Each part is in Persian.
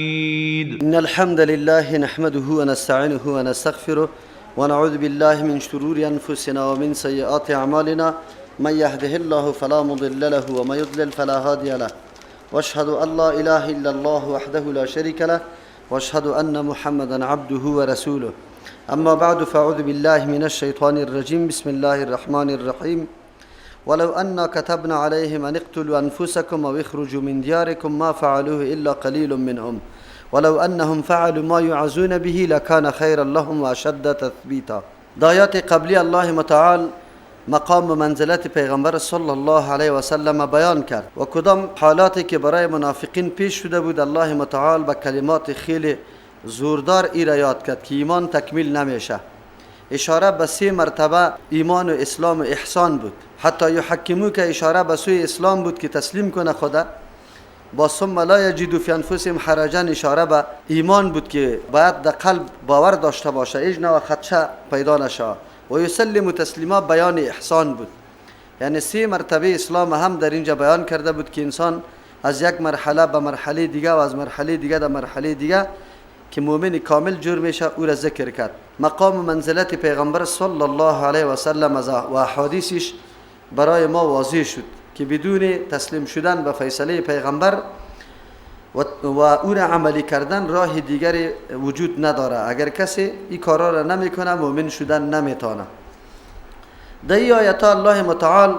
إن الحمد لله نحمده ونستعينه ونستغفره ونعوذ بالله من شرور أنفسنا ومن سيئات أعمالنا، من يهده الله فلا مضل له ومن يضلل فلا هادي له، واشهد أن لا إله إلا الله وحده لا شريك له، واشهد أن محمدا عبده ورسوله. أما بعد، فأعوذ بالله من الشيطان الرجيم. بسم الله الرحمن الرحيم. ولو أنا كتبنا عليهم أن اقتلوا أنفسكم أو اخرجوا من دياركم ما فعلوه إلا قليل منهم ولو أنهم فعلوا ما يوعظون به لكان خيرا لهم وأشد تثبيتا. در آیات قبلی الله متعال مقام و منزلت پیغمبر صلی الله علیه و سلم بیان کرد و کدام حالاتی که برای منافقین پیش شده بود، الله متعال به کلمات خیلی زوردار ای را یاد کرد که ایمان تکمیل نمیشه. اشاره به سه مرتبه ایمان و اسلام و احسان بود. حتی یحکمو که اشاره به سوی اسلام بود که تسلیم کنه خدا. با ثم لا یجدوا فی انفسهم حرجا اشاره به ایمان بود که باید در قلب باور داشته باشه، هیچ نوع خدشه پیدا نشه. و یسلم تسلیما بیان احسان بود. یعنی سه مرتبه اسلام هم در اینجا بیان کرده بود که انسان از یک مرحله به مرحله دیگه و از مرحله دیگه در مرحله دیگه که مؤمن کامل جور میشه او را ذکر کرد. مقام و منزلت پیغمبر صلی الله علیه و سلم و احادیثش برای ما واضح شد که بدون تسلیم شدن به فیصله پیغمبر و او را عملی کردن راه دیگری وجود نداره. اگر کسی این کارا را نمیکنه مؤمن شدن نمیتونه. در این آیت الله متعال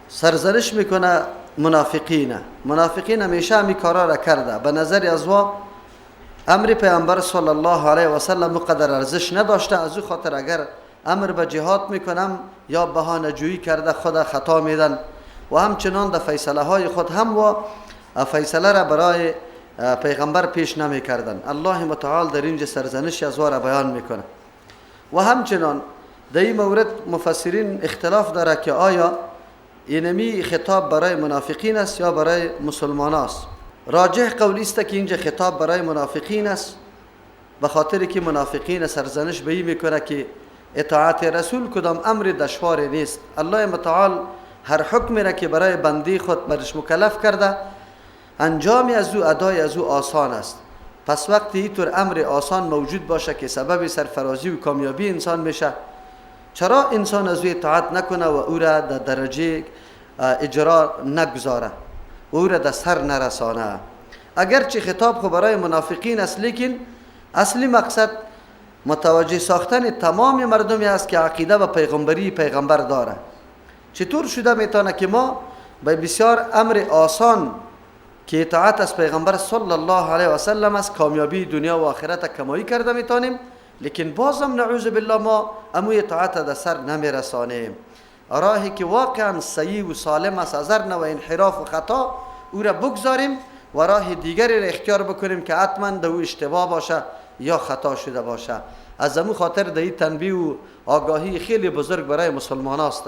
سرزنش میکنه منافقین. منافقین همیشه همی کارا را کرده. به نظر از وا امر پیامبر صلی الله علیه و سلم مقدر ارزش نداشته. از او خاطر اگر امر به جهاد میکنم یا بهانه جویی کرده خود خطا میدن و همچنان در فیصله های خود هم و فیصله را برای پیغمبر پیش نمی کردن. الله متعال در اینجا سرزنش از را بیان میکنه. و همچنان در این مورد مفسرین اختلاف داره که آیا اینمی خطاب برای منافقین است یا برای مسلمان است. راجح قولی است که اینجا خطاب برای منافقین است، به خاطر که منافقین سرزنش به این میکنه که اطاعت رسول کدام امر دشوار نیست. الله متعال هر حکمی را که برای بندی خود برش مکلف کرده انجام از او، ادای از او آسان است. پس وقتی اینطور امر آسان موجود باشه که سبب سرفرازی و کامیابی انسان میشه، چرا انسان از او اطاعت نکنه و او را در درجه اجرا نگذاره، او را در سر نرسانه؟ اگرچه خطاب خو برای منافقین است، لیکن اصلی مقصد متوجه ساختن تمام مردمی است که عقیده و پیغمبری پیغمبر داره. چطور شده میتونه که ما به بسیار امر آسان که اطاعت از پیغمبر صلی الله علیه و سلم است کامیابی دنیا و آخرت کمایی کرده میتونیم، لیکن بازم نعوذ بالله ما امو اطاعت در سر نمیرسانیم. راهی که واقعا صحیح و سالم است از هر نوع انحراف و خطا او را بگذاریم و راه دیگری را اختیار بکنیم که حتما در او اشتباه باشه یا خطا شده باشه. از امو خاطر در این تنبیه و آگاهی خیلی بزرگ برای مسلمان است.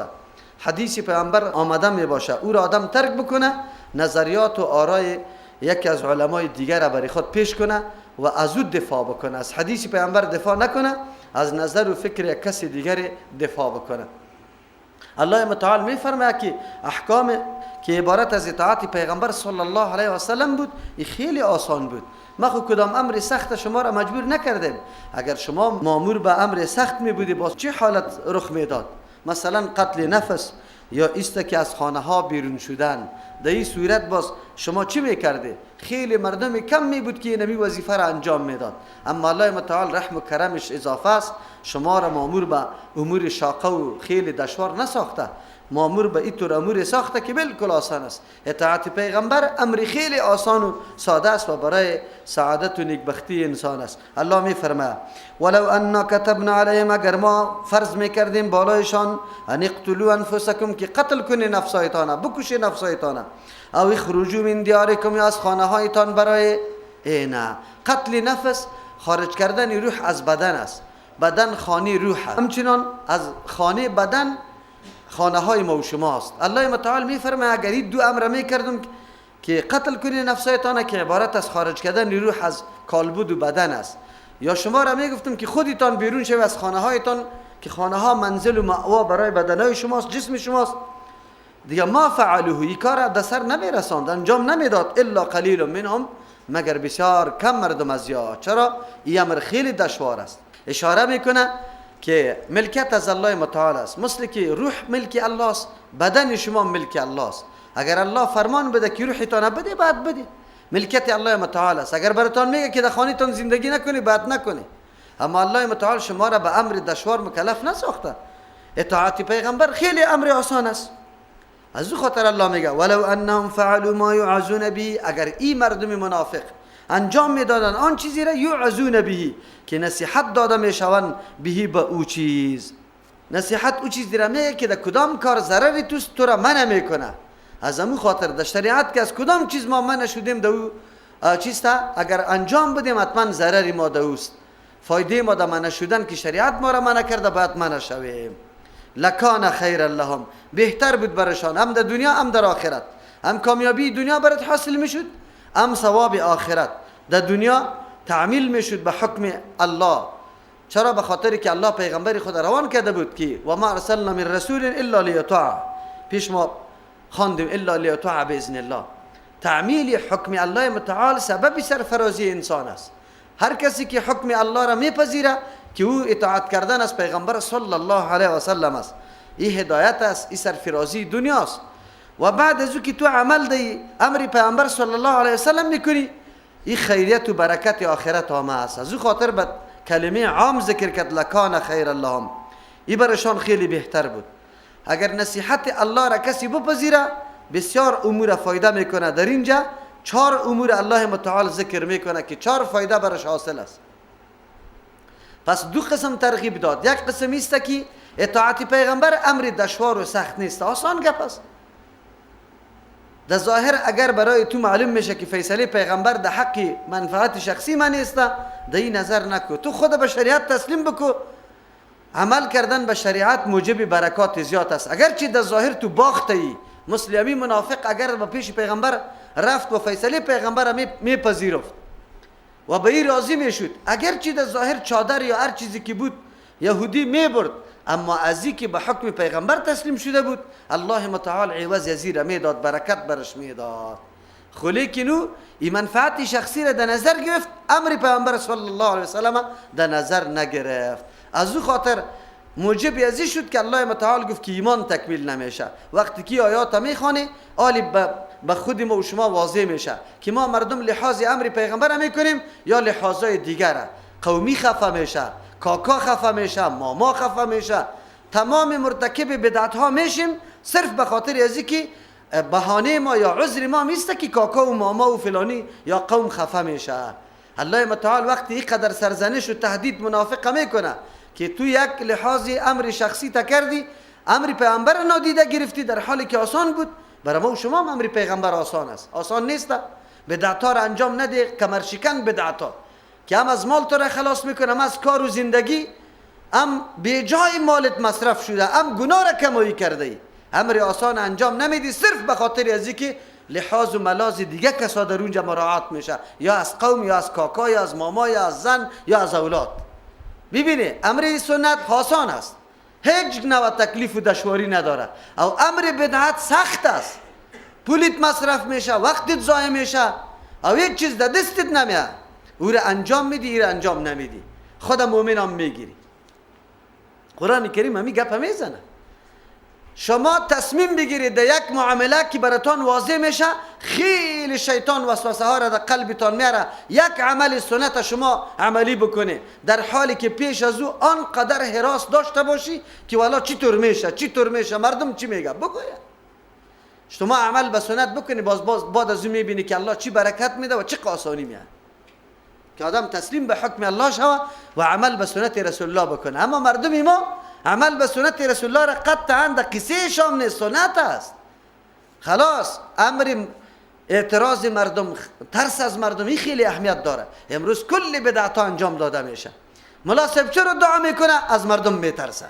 حدیث پیامبر آمده می باشه او را آدم ترک بکنه، نظریات و آرای یکی از علمای دیگر را برای خود پیش کنه و از او دفاع بکنه. از حدیث پیامبر دفاع نکنه، از نظر و فکر یک کسی دیگر دفاع بکنه. الله متعال می فرماید که احکام که عبارت از اطاعت پیغمبر صلی الله علیه و سلم بود این خیلی آسان بود. ما خو کدام امر سخت شما را مجبور نکردیم. اگر شما مامور به امر سخت می بودی باز چه حالت رخ میداد؟ مثلا قتل نفس یا ایست که از خانه ها بیرون شدن. در این صورت باز شما چی میکردی؟ خیلی مردم کم می بود که اینمی وظیفه را انجام میداد. اما الله متعال رحم و کرمش اضافه است، شما را مامور به امور شاقه و خیلی دشوار نساخته، مامور به اینطور امور ساخته که بالکل آسان است. اطاعت پیغمبر امر خیلی آسان و ساده است و برای سعادت و نیکبختی انسان است. الله می فرماید ولو انا كتبنا علیهم، اگر ما فرض میکردیم بالایشان ان اقتلوا انفسکم که قتل کنی نفسایتان، بکشی نفسایتان، او اخرجوا من دیارکم، یا از خانه هایتان برای اینا. قتل نفس خارج کردن روح از بدن است. بدن خانه روح است، همچنان از خانه بدن خانه های ما و شماست. الله متعال می فرماید اگر این دو امر می کردم که قتل کنی نفسایتان که عبارت از خارج کردن روح از کالبد و بدن است، یا شما را می گفتم که خودتان بیرون شوید از خانه هایتان که خانه ها منزل و مأوا برای بدن های شماست، جسم شماست، دیگه ما فعلوه، این کار در سر نمی رساند، انجام نمیداد، الا قلیل منهم، مگر بسیار کم مردم از یا. چرا؟ این امر خیلی دشوار است. اشاره میکنه که ملکیت از الله متعال است، مثل که روح ملک الله است، بدن شما ملک الله است. اگر الله فرمان بده که روحتان بده، بعد بده، ملکیت الله متعال است. اگر براتان میگه که در خانه‌تان زندگی نکنی، بعد نکنی. اما الله متعال شما را به امر دشوار مکلف نساخته. اطاعت پیغمبر خیلی امر آسان است. از او خاطر الله میگه ولو انهم فعلوا ما یوعظون به، اگر این مردم منافق انجام میدادن آن چیزی را یوعظون به که نصیحت داده میشوند، به به او چیز، نصیحت او چیزی را میگه که در کدام کار ضرر توست تو را منع میکنه. از امو خاطر در شریعت که از کدام چیز ما منع شدیم در او چیز اگر انجام بدیم حتما ضرر ما در اوست، فایده ما در منع شدن که شریعت ما را منع کرده باید منع شویم. لکان خیر لهم، بهتر بود برشان، هم در دنیا هم در آخرت، هم کامیابی دنیا برات حاصل میشد، هم ثواب آخرت. در دنیا تعمیل میشد به حکم الله. چرا؟ به خاطر که الله پیغمبر خود روان کرده بود که و ما ارسلنا من رسول الا لیطاع، پیش ما خواندیم الا لیطاع باذن الله. تعمیل حکم الله متعال سبب سرفرازی انسان است. هر کسی که حکم الله را میپذیره که او اطاعت کردن از پیغمبر صلی الله علیه و سلم است، این هدایت است، این سرفرازی دنیاست. و بعد از او که تو عمل دی امر پیغمبر صلی الله علیه و سلم میکنی، این خیریت و برکت آخرت آمه است. از او خاطر به کلمه عام ذکر کرد لکان خیر لهم، این برشان خیلی بهتر بود. اگر نصیحت الله را کسی بپذیره بسیار امور فایده میکنه. در اینجا چهار امور الله متعال ذکر میکنه که چهار فایده برش حاصل است. پس دو قسم ترغیب داد. یک قسم است که اطاعت پیغمبر امر دشوار و سخت نیست، آسان گپ است. در ظاهر اگر برای تو معلوم میشه که فیصله پیغمبر در حق منفعت شخصی من نیست، در این نظر نکو، تو خود به شریعت تسلیم بکو. عمل کردن به شریعت موجب برکات زیاد است. اگرچه در ظاهر تو باخته ای، مثل امی منافق اگر به پیش پیغمبر رفت و فیصله پیغمبر میپذیرفت و به این راضی میشد، اگرچه در ظاهر چادر یا هر چیزی که بود یهودی میبرد، اما از که به حکم پیغمبر تسلیم شده بود الله متعال عوض از را میداد، برکت برش میداد. خو لیکن او این منفعت شخصی را در نظر گرفت، امر پیغمبر صلی الله علیه وسلم در نظر نگرفت. از او خاطر موجب ازی شد که الله متعال گفت که ایمان تکمیل نمیشه. وقتی که آیات میخوانه آلی به خود ما و شما واضح میشه که ما مردم لحاظ امر پیغمبر میکنیم یا لحاظای دیگره. قومی خفه میشه، کاکا خفه میشه، ماما خفه میشه، تمام مرتکب بدعت ها میشیم صرف به خاطر ازی که بهانه ما یا عذر ما میسته که کاکا و ماما و فلانی یا قوم خفه میشه. الله متعال وقتی اینقدر سرزنش و تهدید منافق میکنه که تو یک لحاظ امر شخصی تا کردی، امر پیغمبر نادیده گرفتی در حالی که آسان بود. برای ما و شما امر پیغمبر آسان است، آسان نیست. بدعت ها را انجام نده، کمرشکن بدعت ها که هم از مال تو را خلاص میکنه، هم از کار و زندگی، هم به جای مالت مصرف شده، هم گناه را کمایی کرده ای. امر آسان انجام نمیدی صرف به خاطر از اینکه لحاظ و ملاز دیگه کسا در اونجا مراعات میشه، یا از قوم یا از کاکا یا از ماما یا از زن یا از اولاد. ببینی امر سنت آسان است، هیچ نوع تکلیف و دشواری نداره. او امر بدعت سخت است، پولیت مصرف میشه، وقتت ضایع میشه، او یک چیز در دستت نمیاد، او را انجام میدی، ای را انجام نمیدی، خود مؤمن هم میگیری. قرآن کریم همی گپ میزنه. شما تصمیم بگیرید در یک معامله که براتان واضح میشه، خیلی شیطان وسوسه ها را در قلبتان میاره، یک عمل سنت شما عملی بکنه در حالی که پیش از او آنقدر هراس داشته باشی که والا چطور میشه، چطور میشه، مردم چی میگه. بگویا شما عمل به سنت بکنی، باز باز بعد از او میبینی که الله چی برکت میده و چه آسانی میاد که آدم تسلیم به حکم الله شوه و عمل به سنت رسول الله بکنه. اما مردم ما عمل به سنت رسول الله را قطعا در قصه شام نیست، سنت است. خلاص امر اعتراض مردم، ترس از مردم، این خیلی اهمیت داره. امروز کل بدعت ها انجام داده میشه. ملا صاحب چرا دعا میکنه؟ از مردم میترسه.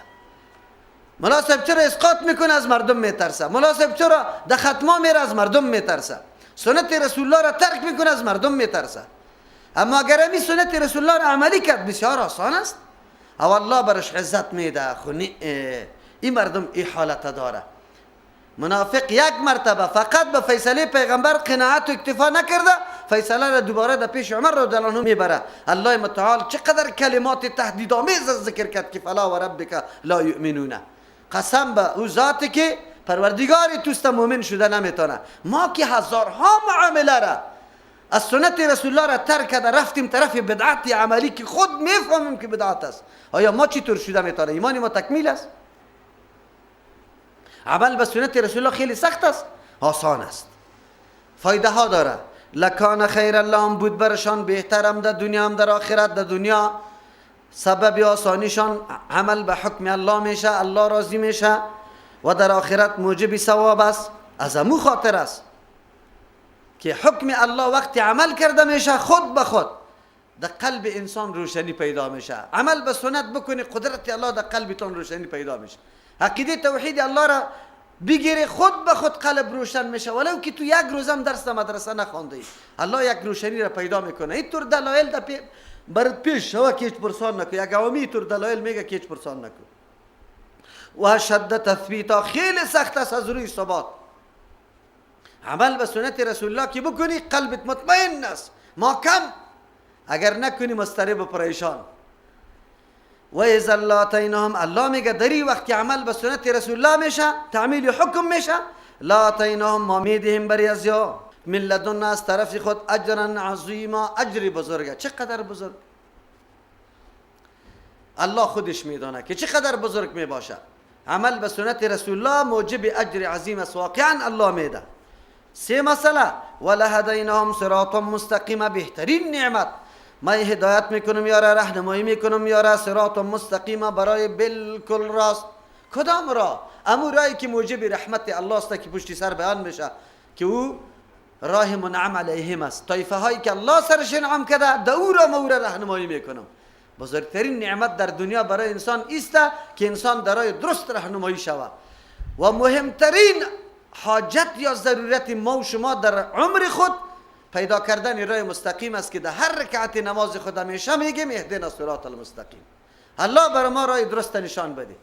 ملا صاحب چرا اسقاط میکنه؟ از مردم میترسه. ملا صاحب چرا در ختما میره؟ از مردم میترسه. سنت رسول الله را ترک میکنه، از مردم میترسه. اما اگر همی سنت رسول الله را عملی کرد بسیار آسان است، او الله برش عزت میده. خونی این مردم این حالت داره. منافق یک مرتبه فقط به فیصله پیغمبر قناعت و اکتفا نکرده، فیصله را دوباره در پیش عمر رضی الله عنه میبره. الله متعال چقدر کلمات تهدیدآمیز ذکر کرد که فلا و ربک لا یؤمنون، قسم به او ذاتی که پروردگار توست مؤمن شده نمیتونه. ما که هزارها معامله را از سنت رسول الله را ترک کرده رفتیم طرف بدعت عملی که خود میفهمیم که بدعت است، آیا ما چطور شده میتونه؟ ایمان ما تکمیل است؟ عمل به سنت رسول الله خیلی سخت است، آسان است، فایده ها داره. لکان خیر لهم، بود برشان بهترم در دنیا هم در آخرت. در دنیا سبب آسانیشان عمل به حکم الله میشه، الله راضی میشه، و در آخرت موجب ثواب است. از امو خاطر است که حکم الله وقتی عمل کرده میشه خود به خود در قلب انسان روشنی پیدا میشه. عمل به سنت بکنی قدرت الله در قلبتان روشنی پیدا میشه. عقیده توحید الله را بگیری خود به خود قلب روشن میشه، ولو که تو یک روزم درس در مدرسه نخوانده ای، الله یک روشنی را پیدا میکنه. این طور دلایل در برات پیش شوه که هیچ پرسان نکن. یک عوامی طور دلایل میگه که هیچ پرسان نکن. و شد تثبیتا، خیلی سخت است از روی ثبات. عمل به سنت رسول الله که بکنی قلبت مطمئن است، ما کم اگر نکنی مضطرب و پریشان. و اذا لاتیناهم، الله میگه دری وقتی عمل به سنت رسول الله میشه، تعمیل حکم میشه، لاتیناهم ما میدهیم بری از یا من لدن از طرف خود اجرا عظیما، اجر بزرگه. چقدر بزرگ؟ الله خودش میدانه که چقدر بزرگ میباشه. عمل به سنت رسول الله موجب اجر عظیم است، واقعا الله میده. سه مسئله، ولهدیناهم صراطا مستقیما، بهترین نعمت ما هدایت میکنم یاره، راهنمایی میکنم یاره، صراط مستقیما برای بالکل راست. کدام راه؟ امو راهی که موجب رحمت الله است که پشتی سر بیان میشه که او راه منعم علیهم است، طایفه هایی که الله سرش انعام کرده در او را ما او را راهنمایی میکنم. بزرگترین نعمت در دنیا برای انسان است که انسان در راه درست راهنمایی شود. و مهمترین حاجت یا ضرورت ما و شما در عمر خود پیدا کردن راه مستقیم است که در هر رکعت نماز خود همیشه میگیم اهدنا صراط المستقیم. الله بر ما راه درست نشان بده.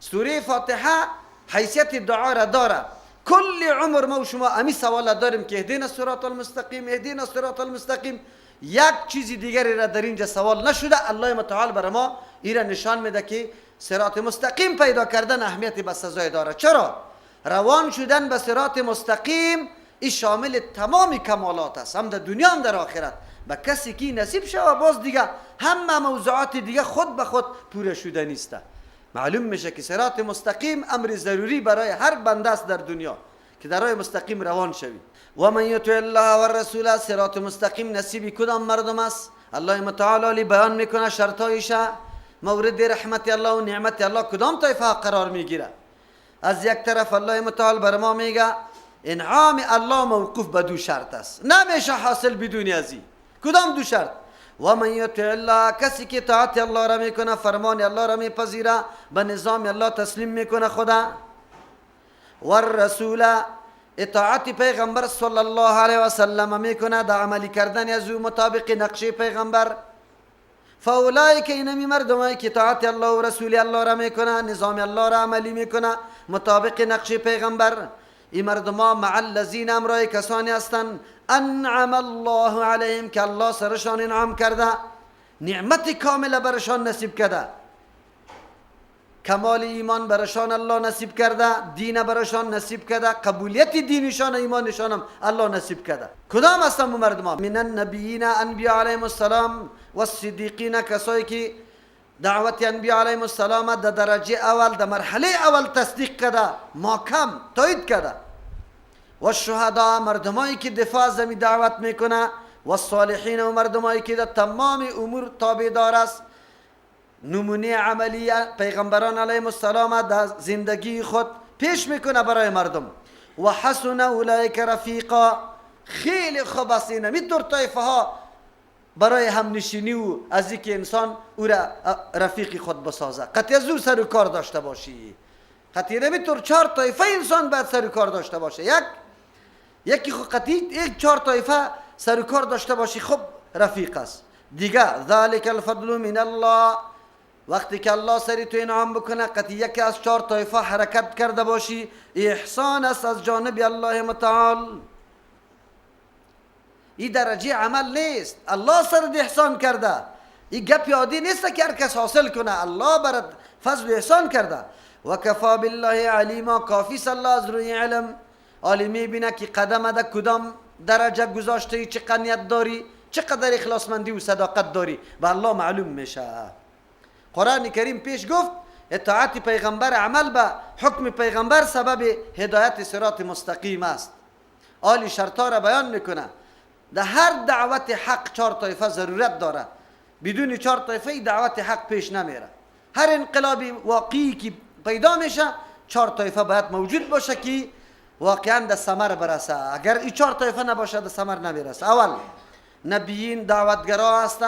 سوره فاتحه حیثیت دعا را داره. کل عمر ما و شما امی سوال داریم که اهدنا صراط المستقیم، اهدنا صراط المستقیم. یک چیز دیگری را در اینجا سوال نشده، الله متعال بر ما ای را نشان میده که صراط مستقیم پیدا کردن اهمیت بسزای داره. چرا؟ روان شدن به صراط مستقیم این شامل تمام کمالات است، هم در دنیا هم در آخرت. به کسی که نصیب شود باز دیگه همه موضوعات دیگه خود به خود پوره شده نیست. معلوم میشه که صراط مستقیم امر ضروری برای هر بنده است در دنیا که در راه مستقیم روان شوی. و من یطع الله و الرسول، صراط مستقیم نصیب کدام مردم است؟ الله متعال بیان میکنه شرطایش، مورد رحمت الله و نعمت الله کدام طایفه قرار میگیره. از یک طرف الله متعال بر ما میگه انعام الله موقوف به دو شرط است، نمیشه حاصل بدون ازی. کدام دو شرط؟ و من یطع الله، کسی که طاعت الله را میکنه، فرمان الله را میپذیره، به نظام الله تسلیم میکنه خدا، و الرسول، اطاعت پیغمبر صلی الله علیه و سلم میکنه در عملی کردن از او مطابق نقشه پیغمبر، فاولئک، اینمی مردمایی که طاعت الله و رسول الله را میکنه، نظام الله را عملی میکنه مطابق نقشه پیغمبر، این مردما مع الذین، امرای کسانی هستند انعم الله علیهم، که الله سرشان انعام کرده، نعمت کامل برشان نصیب کرده، کمال ایمان برشان الله نصیب کرده، دین برشان نصیب کرده، قبولیت دینشان ایمانشان هم الله نصیب کرده. کدام هستند مردما؟ من النبیین، انبیاء علیهم السلام، و الصدیقین، کسایی که دعوت انبیاء علیهم السلام در درجه اول، در مرحله اول تصدیق کرده، محکم تایید کرده، و الشهدا، مردمایی که دفاع از دعوت میکنه، و الصالحین، و مردمایی که در تمام امور تابعدار است، نمونه عملی پیغمبران علیهم السلام در زندگی خود پیش میکنه برای مردم. و حسن اولئک رفیقا، خیلی خوب است اینمی دو طایفه ها برای همنشینی و از اینکه انسان او را رفیق خود بسازه، قطعی از او سر و کار داشته باشی. قطعی نمیتور چهار طایفه انسان باید سر و کار داشته باشه. یکی خود قطعی یک چهار طایفه سر و کار داشته باشی، خب رفیق است. دیگه ذالک الفضل من الله، وقتی که الله سری تو انعام بکنه قطعی یکی از چهار طایفه حرکت کرده باشی، احسان است از جانب الله متعال. این درجه عمل نیست، الله سرت احسان کرده. این گپ عادی نیست که هر کس حاصل کنه، الله برات فضل و احسان کرده. و کفا بالله علیما، کافی الله از روی علم. عالمی بینه که قدم ده کدام درجه گذاشته، چه نیت داری، چقدر اخلاصمندی و صداقت داری، به الله معلوم میشه. قرآن کریم پیش گفت اطاعت پیغمبر، عمل به حکم پیغمبر سبب هدایت صراط مستقیم است. آلی شرطا را بیان میکنه. در هر دعوت حق 4 طایفه ضرورت داره، بدون 4 طایفه دعوت حق پیش نمیره. هر انقلاب واقعی که پیدا میشه 4 طایفه باید موجود باشه که واقعا در ثمر برسه. اگر این 4 طایفه نباشه در ثمر نمیرسه. اول نبیین دعوتگرا هسته،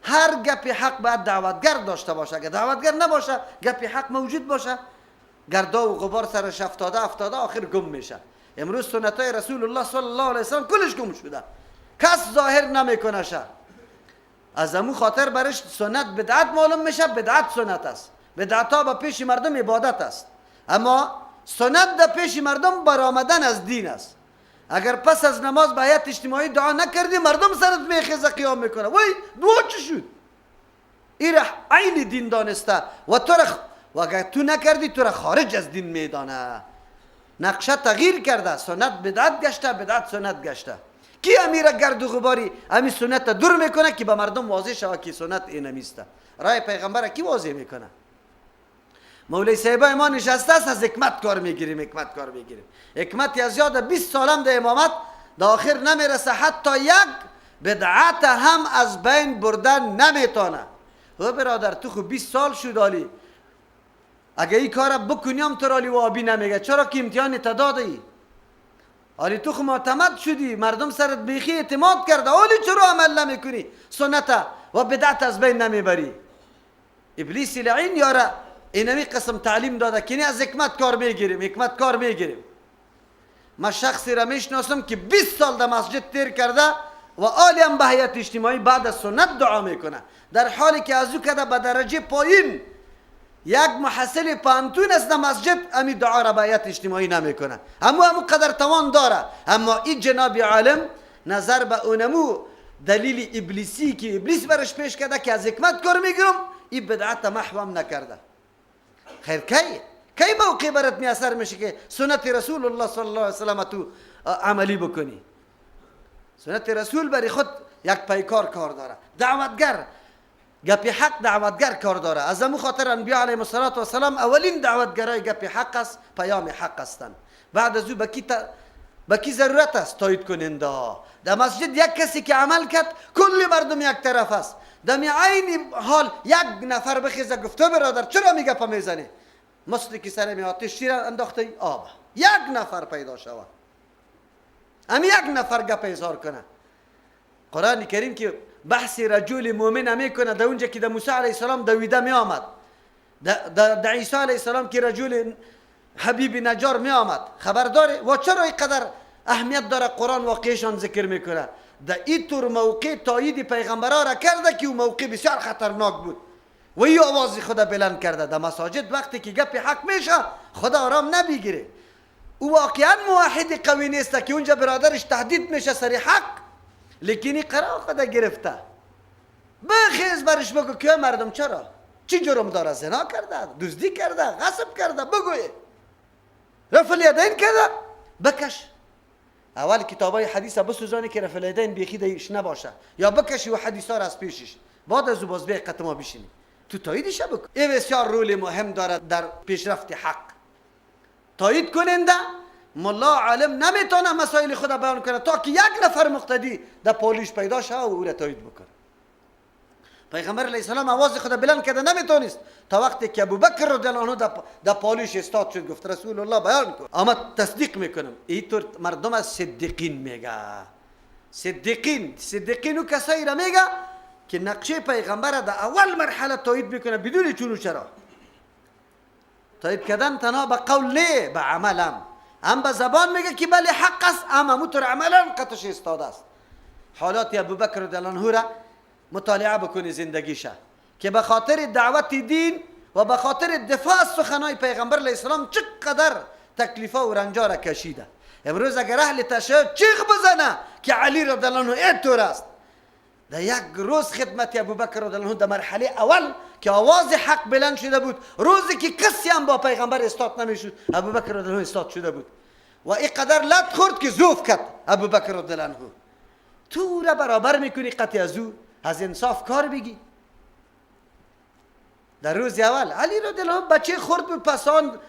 هر گپ حق باید دعوتگر داشته باشه. اگر دعوتگر نباشه گپ حق موجود باشه، گردا و غبار سرش افتاده آخر گم میشه. امروز سنت رسول الله صلی الله علیه وسلم کلش گم شده، کس ظاهر نمیکنه شه. از امو خاطر برش سنت بدعت معلوم میشه، بدعت سنت است. بدعت ها با پیش مردم عبادت است، اما سنت در پیش مردم برآمدن از دین است. اگر پس از نماز به هیئت اجتماعی دعا نکردی، مردم سرت میخیزه قیام میکنه، وای دعا چی شد؟ این را عین دین دانسته و تو را و اگر تو نکردی تو را خارج از دین میدانه. نقشه تغییر کرده، سنت بدعت گشته، بدعت سنت گشته. کی امیر گرد و غباری امی سنت دور میکنه که به مردم واضح شود که سنت اینمیسته. رای پیغمبر کی واضح میکنه؟ مولوی صاحب ما نشسته است، از حکمت کار میگیریم، حکمت کار میگیریم. حکمت از یاد 20 سالم در امامت در آخر نمیرسه، حتی یک بدعت هم از بین بردن نمیتونه. و برادر تو خو 20 سال شد آلی، اگه این کار بکنی هم تو را آبی نمیگه، چرا که امتحان تداده ای؟ آلی تو خو معتمد شدی، مردم سرت بیخی اعتماد کرده، آلی چرا عمل نمیکنی سنت و بدعت از بین نمیبری؟ ابلیس لعین یاره اینمی قسم تعلیم داده که از حکمت کار میگیریم، حکمت کار میگیریم. من شخصی را میشناسم که 20 سال در مسجد تیر کرده و آلی هم به هیئت اجتماعی بعد از سنت دعا میکنه، در حالی که از او کده به درجه پایین یک محصل پانتون است در مسجد، امی دعا را به هیئت اجتماعی نمیکنه، اما قدر توان داره. اما این جناب عالم نظر به اونمو دلیل ابلیسی که ابلیس برش پیش کرده که از حکمت کار میگیرم، این بدعت محوم نکرده. خیر کی موقع برات میاثر میشه که سنت رسول الله صلی الله علیه وسلم تو عملی بکنی؟ سنت رسول برای خود یک پیکار کار داره، دعوتگر گپ حق دعوتگر کار داره. از امو خاطر انبیاء علیهم الصلاة والسلام اولین دعوتگرای گپ حق است، پیام حق هستند. بعد از او به کی ضرورت است؟ تایید کننده ها. در مسجد یک کسی که عمل کرد کل مردم یک طرف است، در عین حال یک نفر بخیزه گفته برادر چرا می گپ میزنی؟ مثل که سر می آتش شیر انداخته آب. یک نفر پیدا شود، امی یک نفر گپ اظهار کنه. قرآن کریم که بحث رجل مؤمن میکنه، در اونجا که در موسی علیه السلام دویده می آمد، در عیسی علیه السلام که رجل حبیب نجار می آمد، خبر داره و چرا اینقدر اهمیت داره قرآن واقعشان ذکر میکنه؟ در این طور موقع تایید پیغمبرا را کرده که او موقع بسیار خطرناک بود و این آواز خدا بلند کرده. در مساجد وقتی که گپ حق میشه خدا آرام نمیگیره. او واقعا موحد قوی نیست که اونجا برادرش تهدید میشه سر حق، لیکن قرار خدا گرفته. بخیز برش بگو که مردم چرا چی جرم داره؟ زنا کرده، دزدی کرده، غصب کرده، بگوی رفع الیدین کرده، بکش. اول کتابای حدیث بسوزانی که رفع الیدین بیخی دیش نباشه، یا بکشی و حدیث ها را از پیشش، بعد از او باز به قطما بشینی تو تاییدش بکن. این بسیار رول مهم داره در پیشرفت حق. تایید کننده ملا عالم نمیتونه مسائل خود بیان کنه تا که یک نفر مقتدی در پالیش پیدا شه و او را تایید بکنه. پیغمبر علیه السلام آواز خود بلند کرده نمیتونست تا وقتی که ابوبکر رضی الله عنه در پالیش استاد شد، گفت رسول الله بیان کن، اما تصدیق میکنم. اینطور مردم از صدیقین میگه. صدیقین او کسایی را میگه که نقشه پیغمبر در اول مرحله تایید میکنه بدون چون و چرا. تایید کردن تنها به قول نه، به عملم، هم به زبان میگه که بله حق است، اما موتور عملا قطش استاده است. حالات ابوبکر رضی الله عنه را مطالعه بکنی زندگیشه که به خاطر دعوت دین و به خاطر دفاع از سخنای پیغمبر علیه السلام چقدر تکلیفا و رنجا را کشیده. امروز اگر اهل تشیع چیغ بزنه که علی رضی الله عنه اینطور است، در یک روز خدمت ابوبکر رضی الله عنه در مرحله اول که آواز حق بلند شده بود، روزی که کسی هم با پیغمبر استاد نمیشد، ابوبکر رضی الله عنه استاد شده بود و اینقدر لط خورد که ضعف کرد ابوبکر رضی الله عنه. تو را برابر میکنی قطع از او، از انصاف کار بگی. در روز اول علی رضی الله عنه بچه خورد بود، پس آن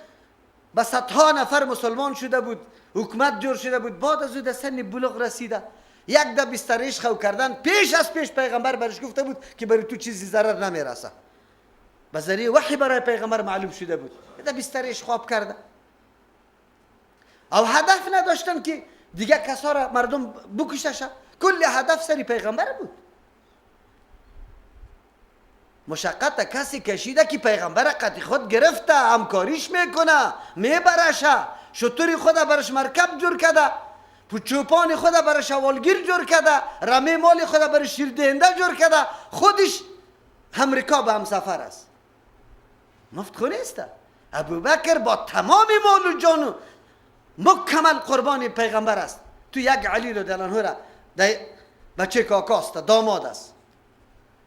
به صدها نفر مسلمان شده بود، حکومت جور شده بود. بعد از او در سن بلوغ رسیده، یک در بسترش خو کردن پیش از پیش پیغمبر برش گفته بود که برای تو چیزی ضرر نمیرسه، به ذریعه وحی برای پیغمبر معلوم شده بود. در بسترش خواب کرده او هدف نداشتن که دیگه کسا را مردم بکشتشه، کل هدف سری پیغمبر بود. مشقت کسی کشیده که پیغمبر قطع خود گرفته، همکاریش میکنه، میبرشه، شطوری خود برش مرکب جور کرده، چوپان خود برش حوالگیر جور کرده، رمه مال خود برش شیردهنده جور کرده، خودش همرکاب هم سفر است. مفت خو نیست. ابوبکر با تمام مال و جان مکمل قربان پیغمبر است. تو یک علی رضی الله عنه را بچه کاکاست، داماد است،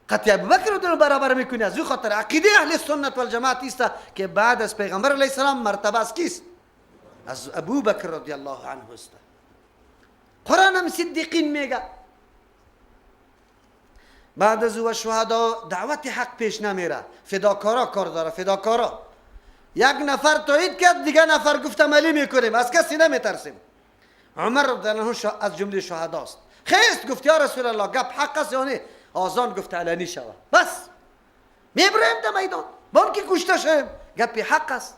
قطع ابوبکر رو برابر میکنی. از او خاطر عقیده اهل سنت والجماعت است که بعد از پیغمبر علیه السلام مرتبه از کیست؟ از ابوبکر رضی الله عنه است. قرآن هم صدیقین میگه. بعد از او شهدا دعوت حق پیش نمیره، فداکارا کار داره. فداکارا یک نفر تایید کرد، دیگه نفر گفت عملی میکنیم، از کسی نمیترسیم. عمر رضی الله عنه از جمله شهداست. خیست گفت یا رسول الله گپ حق است یا نه؟ آذان گفت علنی شوه، بس میبریم در میدان با که کشته شویم، گپ حق است.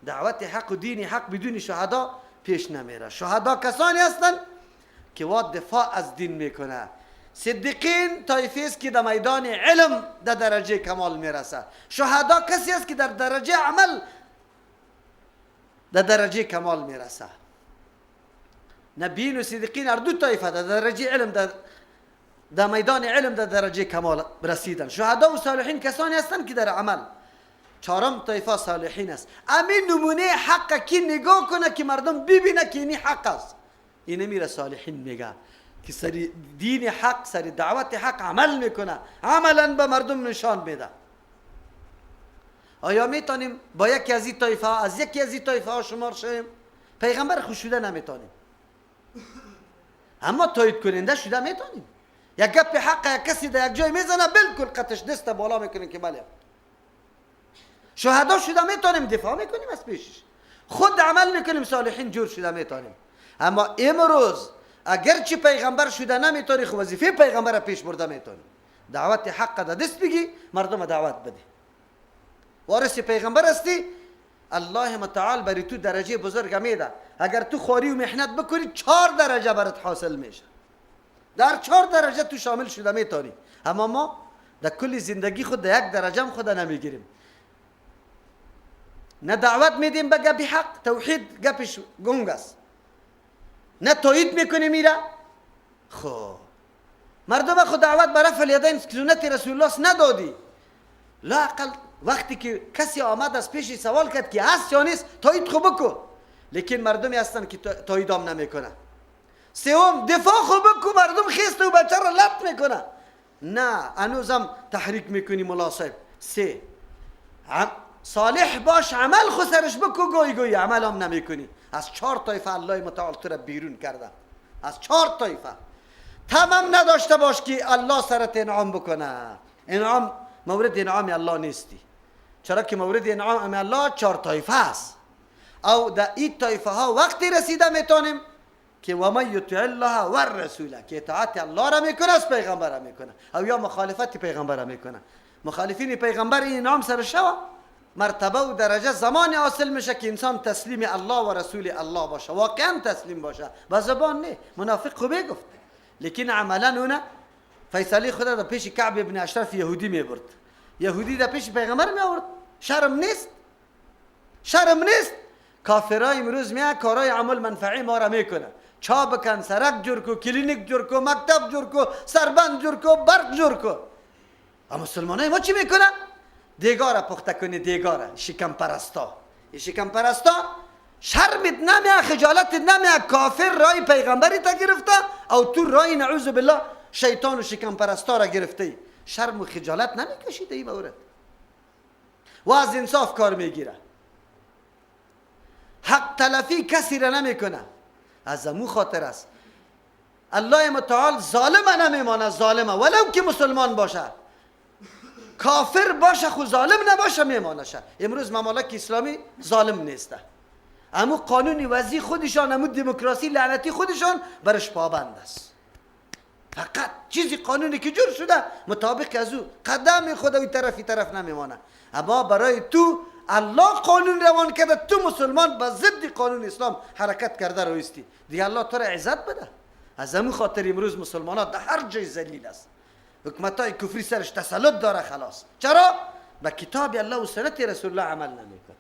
دعوت حق و دین حق بدون شهدا پیش نمیره. شهدا کسانی هستند که وا دفاع از دین میکنه. صدیقین طایفه است که در میدان علم در درجه کمال میرسه. شهدا کسی است که در درجه عمل در درجه کمال میرسه. نبیین و صدیقین هر دو طایفه در درجه علم در میدان علم در درجه کمال رسیدن. شهدا و صالحین کسانی هستند که در عمل. چهارم طایفه صالحین است. امین نمونه حق کی نگاه کنه که مردم ببینه که اینی حق است، اینه میره صالحین میگه که سری دین حق، سری دعوت حق عمل میکنه، عملا به مردم نشان میده. آیا میتونیم با یکی از این طایفه ها، از یکی از این طایفه ها شمار شویم؟ پیغمبر خود شده نمیتونیم، اما تایید کننده شده میتونیم. یک گپ حق یک کسی در یک جای میزنه، بالکل قطش دست بالا میکنه که بله. شهدا شده میتونیم، دفاع میکنیم از پیشش، خود عمل میکنیم، صالحین جور شده میتونیم. اما امروز اگرچه پیغمبر شده نمیتونی، خو وظیفه پیغمبر پیش برده میتونی. دعوت حق در دست بگی، مردم دعوت بده. وارث پیغمبر هستی، الله متعال برای تو درجه بزرگ میده. اگر تو خواری و محنت بکنی، 4 درجه برات حاصل میشه. در 4 درجه تو شامل شده میتونی. اما ما در کل زندگی خود در یک درجه هم خود نمیگیریم. نه دعوت میدیم به گپ حق، توحید گپش گنگ است، نه تایید میکنه میره. خب مردم خود دعوت به رفع الیدین سنت رسول الله ندادی. لااقل وقتی که کسی آمد از پیش سوال کرد که هست یا نیست، تایید خو بکو. لیکن مردمی هستن که تایید هم نمیکنه. سوم، دفاع خو بکو، مردم خیست و بچه را لط میکنه. نه، هنوزم تحریک میکنی ملا صاحب. سه، صالح باش، عمل خو سرش بکو، گوی گوی عمل هم نمیکنی. از 4 طایفه الله متعال تو را بیرون کرده. از 4 طایفه تمام نداشته باش که الله سرت انعام بکنه. انعام مورد انعام الله نیستی، چرا که مورد انعام الله 4 طایفه است. او در این طایفه ها وقتی رسیده میتونیم که و من یطع الله و الرسول، که اطاعت الله را میکنه، از پیغمبر را میکنه، او یا مخالفت پیغمبر را میکنه. مخالفین پیغمبر این انعام سر شوه. مرتبه و درجه زمان حاصل میشه که انسان تسلیم الله و رسول الله باشه، واقعا تسلیم باشه، با زبان نه. منافق خوبه گفت، لیکن عملا اونه فیصله خدا در پیش کعب ابن اشرف یهودی میبرد، یهودی در پیش پیغمبر می آورد. شرم نیست، شرم نیست. کافرای امروز میاد کارای عمل منفعی ما را میکنه، چا بکن، سرک جور کو، کلینیک جور کو، مکتب جور کو، سربند جور کو، برق جور کو. اما مسلمانای ما چی میکنه؟ دیگاره پخته کنی، دیگاره شکم پرستا، شکم پرستا شرمت نمیه، خجالت نمیه. کافر رای پیغمبری تا گرفته او تو رای نعوذ بالله شیطان و شکم پرستا را گرفته. شرم و خجالت نمیکشید ای مورد. و از انصاف کار میگیره، حق تلفی کسی را نمیکنه. از امو خاطر است الله متعال ظالم نمیمانه، ظالمه ولو که مسلمان باشه، کافر باشه خو ظالم نباشه میمانشه. امروز ممالک اسلامی ظالم نیسته، امو قانون وضعی خودشان، امو دموکراسی لعنتی خودشان برش پابند است. فقط چیزی قانونی که جور شده مطابق از او قدم خود او طرفی طرف نمیمانه. اما برای تو الله قانون روان کرده، تو مسلمان به ضد قانون اسلام حرکت کرده رویستی، دیگه الله تو را عزت بده. از همون خاطر امروز مسلمان ها در هر جای ذلیل است، حکومت های کفری سرش تسلط داره خلاص. چرا؟ به کتاب الله و سنت رسول الله عمل نمیکنه.